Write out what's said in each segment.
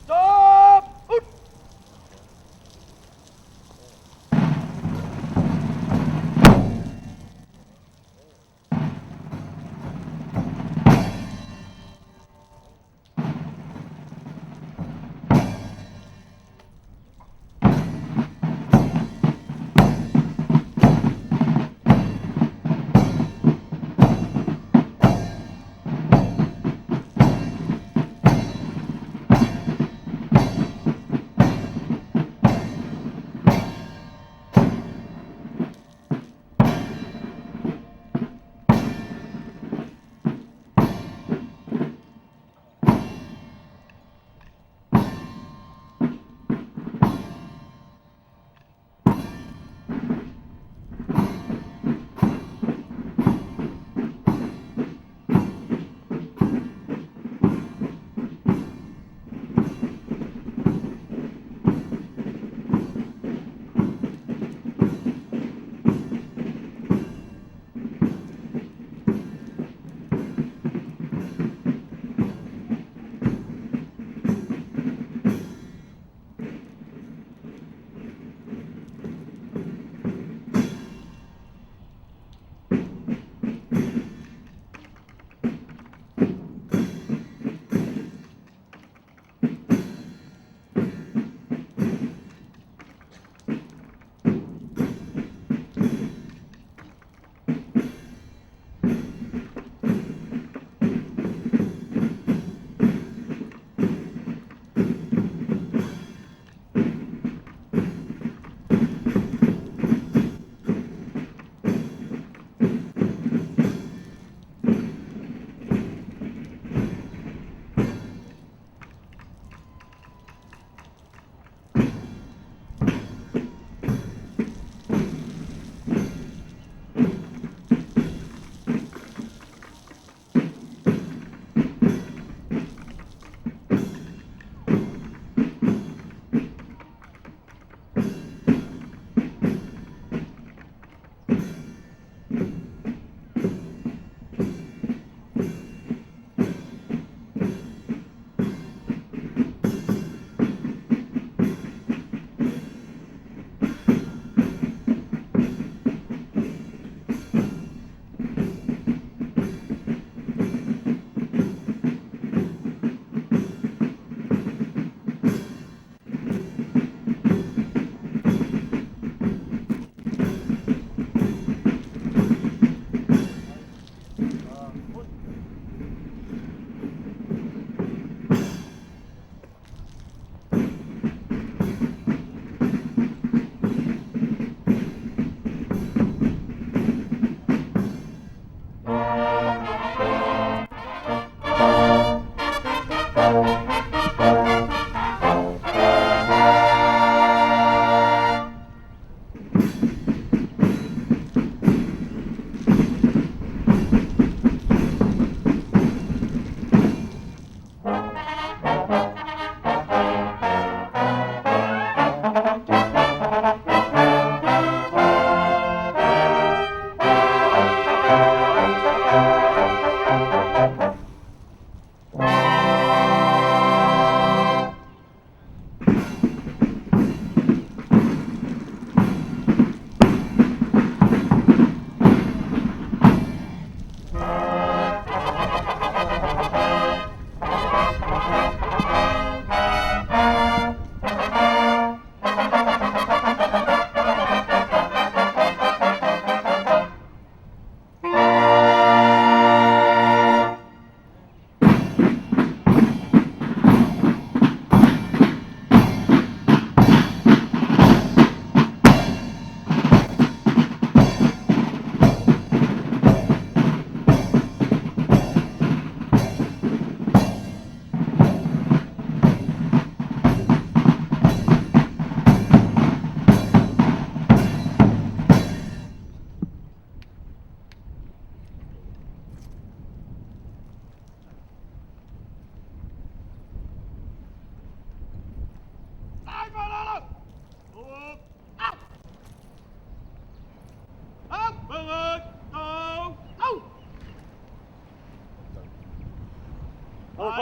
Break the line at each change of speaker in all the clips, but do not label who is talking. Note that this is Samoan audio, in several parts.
Stop! Ut!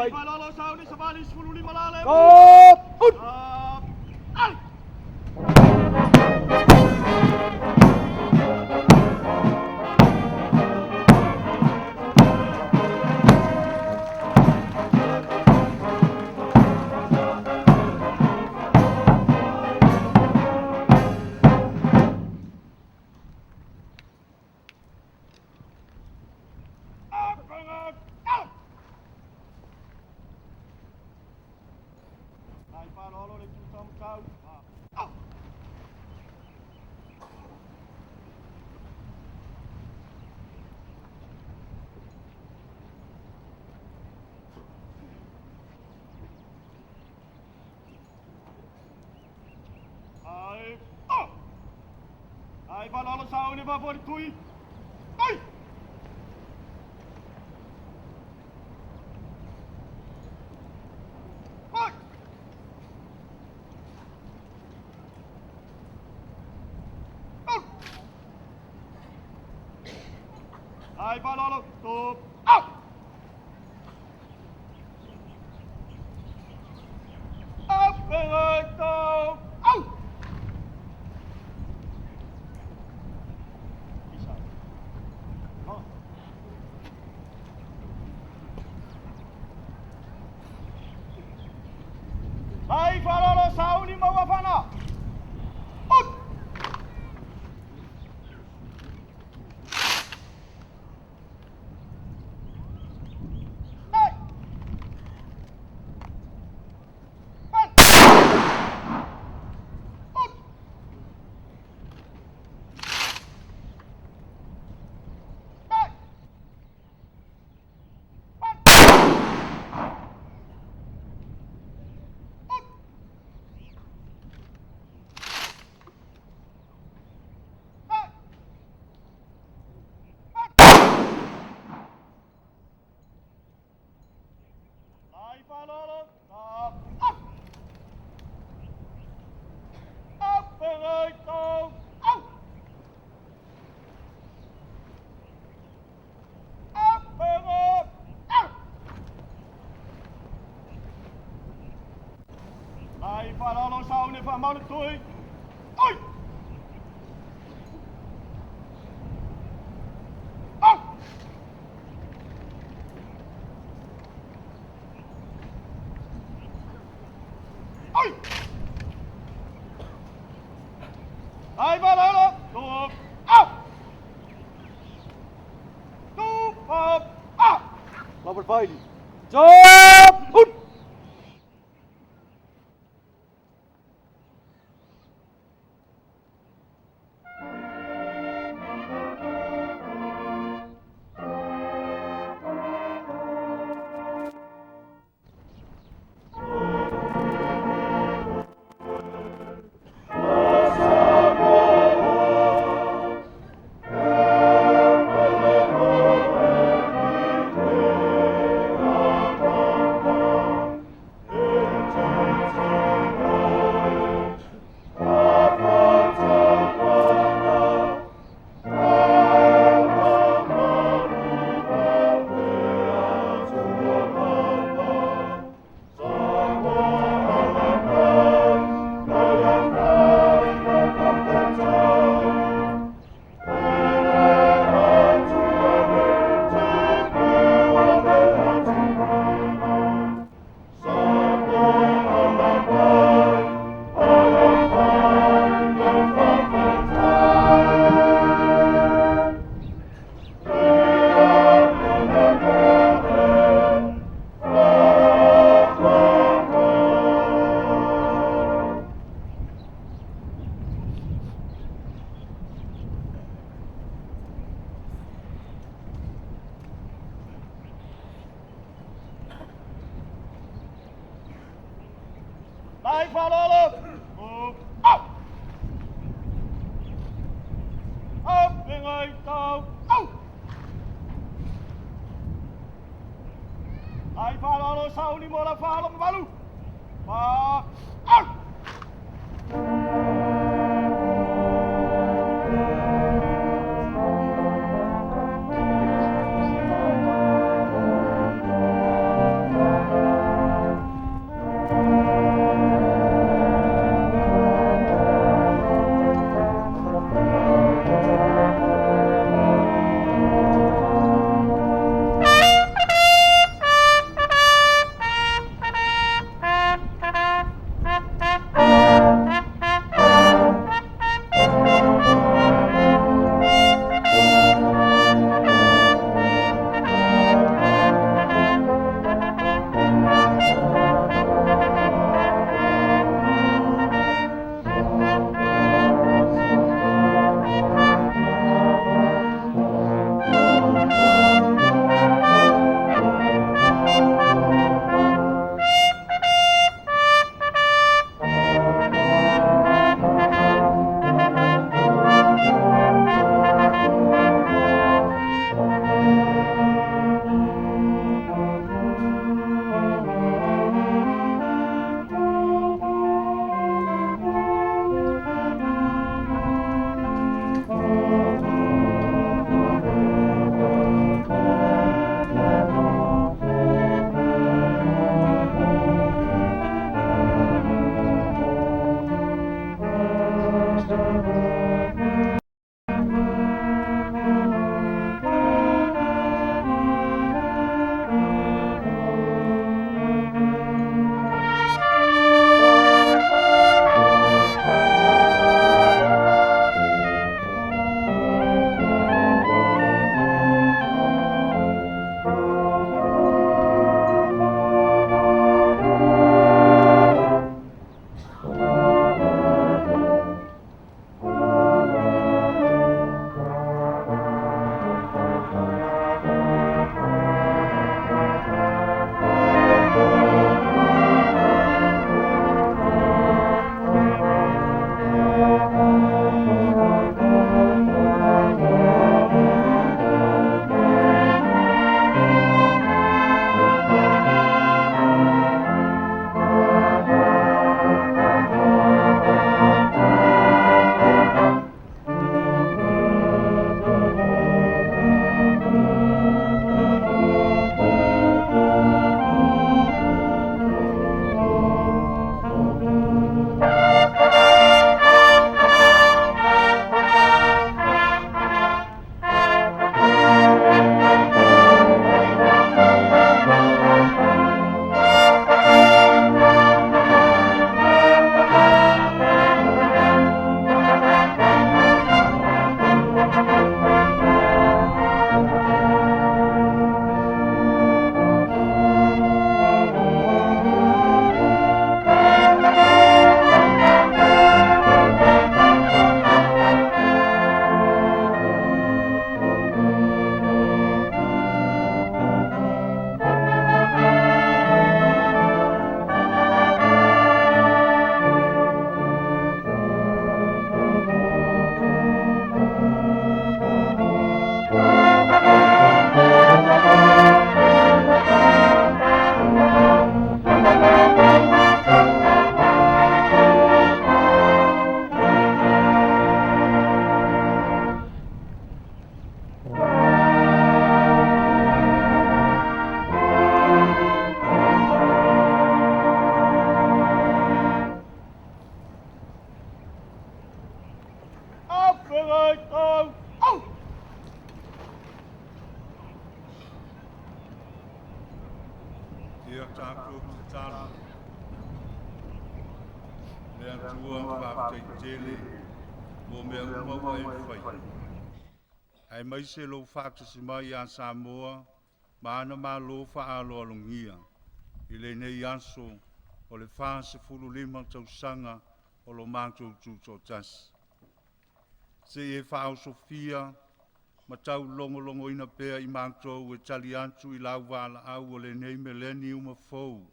Ai faalolo sauni savali 15 la le. Stop! Ai! Ai faalolo le tutamutau. Ai. Ai faalolo sauni fafoli tui. Ai! Ai! Ai faalolo stop. Au! Au! Au! Isa. Oh. Ai faalolo sauni mauafana. Ut! Ai! Ai! Ut! Ai! Ai! Ut! Ai! Ai faalolo stop. Au! Au! Au! Au! Au! Ai faalolo sauni faamalu tui. Ai! Au! Ai! Ai faalolo stop. Au! Stop! Au!
Robert Bailey. Stop! Ut!
Ai faalolo. Move. Au! Au! Tau. Au! Ai faalolo sauni mo la faalo malu. Fa. Au!
Atua, faafetai tele mo mea uma ua e faia, aemaise lou faatasi mai ia Samoa ma ana malo faaaloalogia i lenei aso o le 45 tausaga o lo matou tutoatasi. Se i e faaosofia ma taulogologoina pea i matou e tali atu i lau valaau o lenei meleniuma fou,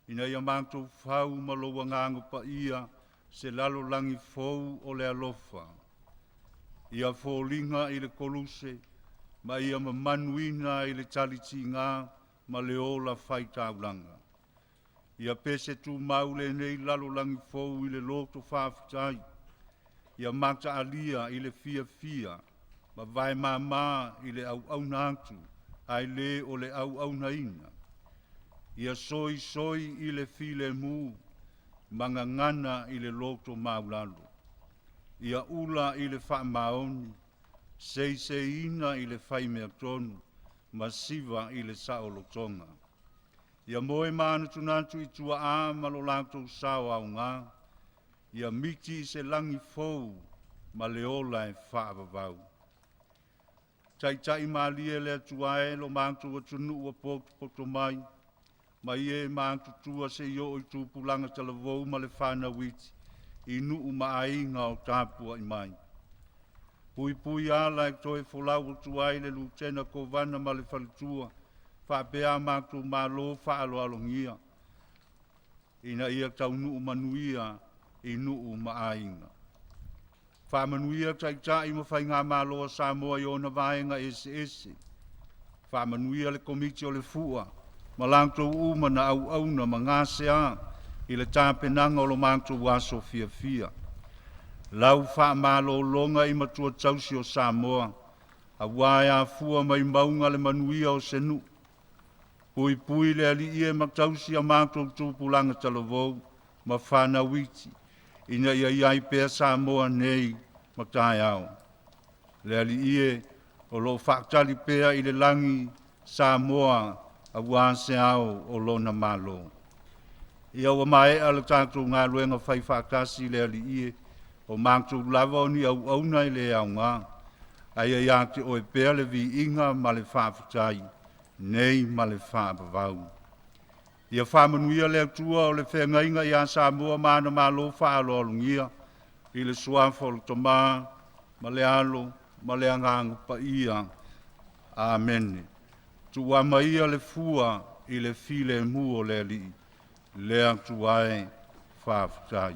ina ia matou fau ma lou agaga paia se lalolagi fou o le alofa. Ia foliga i le koluse ma ia mamanuina i le talitiga ma le ola faitaulaga. Ia pese tumau lenei lalolagi fou i le loto faafetai, ia mataalia i le fiafia ma vae māmā i le auauna atu ae le o le auaunaina. Ia soisoi i le filemu ma gagana i le loto maulalo. Ia ula i le faamaoni, seiseiina i le faimea tonu, ma siva i le saolotoga. Ia moe manatunatu i tuaa ma lo latou sao aoga, ia miti i se lagi fou ma le ola e faavavau. Taitai malie le Atua e lo matou atunuu ua potopoto mai, mai e matutua seia oo i tupulaga talavou ma le fanau iti i nuu ma aiga o tapuai mai. Puipui ala e toe folau atu ai le Lutena Kovana ma le faletua faapea a matou malo faaaloalogia ina ia taunuu manuia i nuu ma aiga. Faamanuia taitai ma faigamalo a Samoa i ona vaega eseese. Faamanuia le Komiti o le Fua ma latou uma na auauna ma gasea i le tapenaga o lo matou aso fiafia. Lau faamalologa i matua tausi o Samoa, aua e afua mai mauga le manuia o se nuu. Puipui le Alii e ma tausi a matou tupulaga talavou ma fanau iti, ina ia i ai pea Samoa nei ma taeao. Le Alii e, o lo o faatali pea i le lagi Samoa aua se ao o lona Malo. Ia ua maea le tatou galuega fai faatasi le Alii e, o matou lava o ni auauna e le aoga, ae ia ia te oe pea le viiga ma le faafetai nei ma le faavavau. Ia faamanuia le Atua o le feagaiga ia Samoa ma ana malo faaaloalogia i le suafa o le Tama ma le Alo ma le Agaga Paia. Amene. Tuuama ia le fua i le filemu o le Alii, le Atua e, faafetai.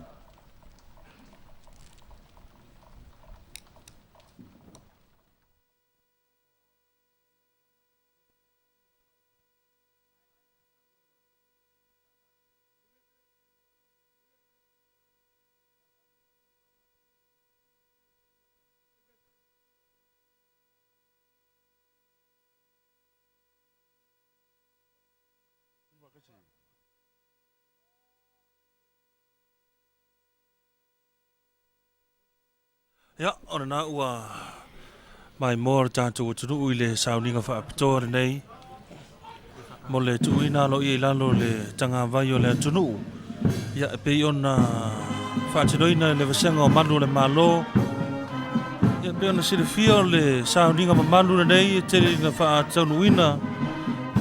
Ia, o lena ua maimoa le tatou atunuu i le sauniga faapitoa lenei mo le tuuina aloaia i lalo o le tagavai o le atunuu. Ia, e pei ona faatinoina e le Vasega o Malu o le Malo. Ia, e pei ona silafia o le sauniga mamalu lenei e tele ina faataunuuina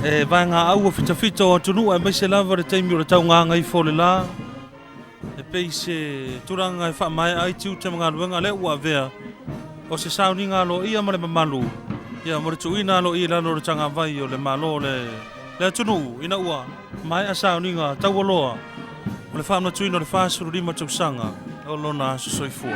e vaegaau o fitafita o atunuu aemaise lava le taimi o le taugāgaifo o le la. E pei se tulaga e faamaea ai tiute ma galuega lea ua avea o se sauniga aloaia ma le mamalu ia mo le tuuina aloaia i lalo o le tagavai o le Malo o le le atunuu ina ua maea sauniga taualoa o le faamanatuina o le 45 tausaga o lona aso soifua.